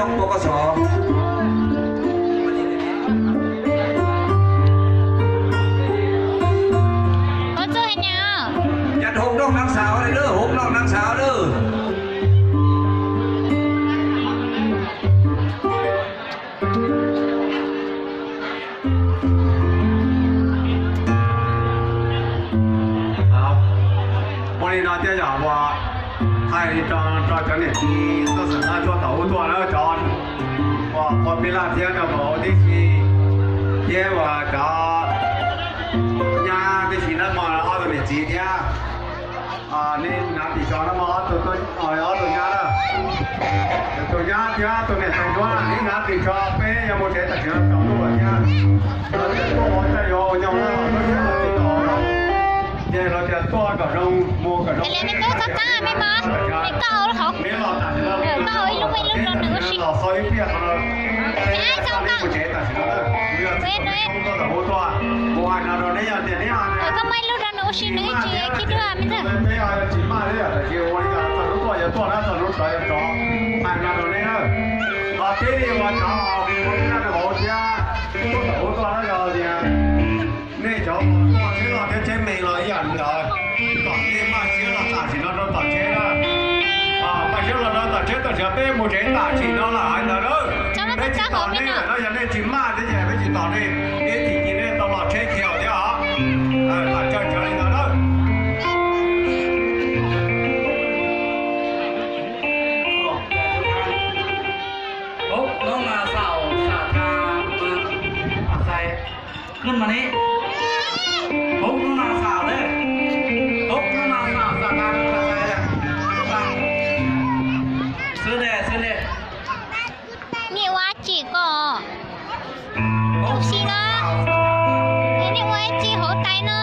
Ua koj xov. Ua txuj heev nyab. Yas hoob noj nab xav lawm, hoob noj nab xav lawm. Muaj li no thiab yog uas hais li rau cov niam txiv tuaj xeem Haj Tsuaj tom ub tuaj na, cov uas qhua peb laj thiab rau vauv tib si, thiab uas cov nyab tib si na, muaj ob tug niam txiv thiab. Nej hnav tim tso na, muaj ob tug, ob tug nyab na, tus nyab thiab tus niam tais Ntsuab, nej hnav tim tso, peb yuav mus tsev tam sim no tsaus ntuj lawm thiab. Los tias tuaj ua cas yuav ua nyoo na, los lub siab los tsis tau, ces los tias tuaj kom zoo mus kom zoo. Koj hauv, koj hauv ib lub, ib lub rau nws ua si. Koj muaj ib lub rau nws ua si, nws ib tsis khib duaj me ntag. Tsis maj thiab, tab sis ua li cas txog lub tuaj yuav tuaj na, txog lub rov yuav rov, hais no rau nej na. Los tib li uas cov hauv thiab tuaj tom ub tuaj na, yog tias nej cov tuaj tsheb loj thiab tsheb me los ib yam li ntawd, kom nej maj siab los tam sim no rau tom tsheb na. Maj siab los rau tom tsheb, tam sim no peb mus tsev tam sim no lawm hais ntawd na. Peb tsis tos nej lawm na, yog nej tsis maj thiab ces peb tsis tos nej, ib chim ces nej tau los tsheb khiaus thiab os. Tam tsawg tsawg li ntawd na. Hnub no mas xaus xam tas, hnub no mas xaus, hnub no mas xaus xam tas, xwb le, xwb le. Nej ua tsi ko? Ua si no, nej ua tsi hauv tais no?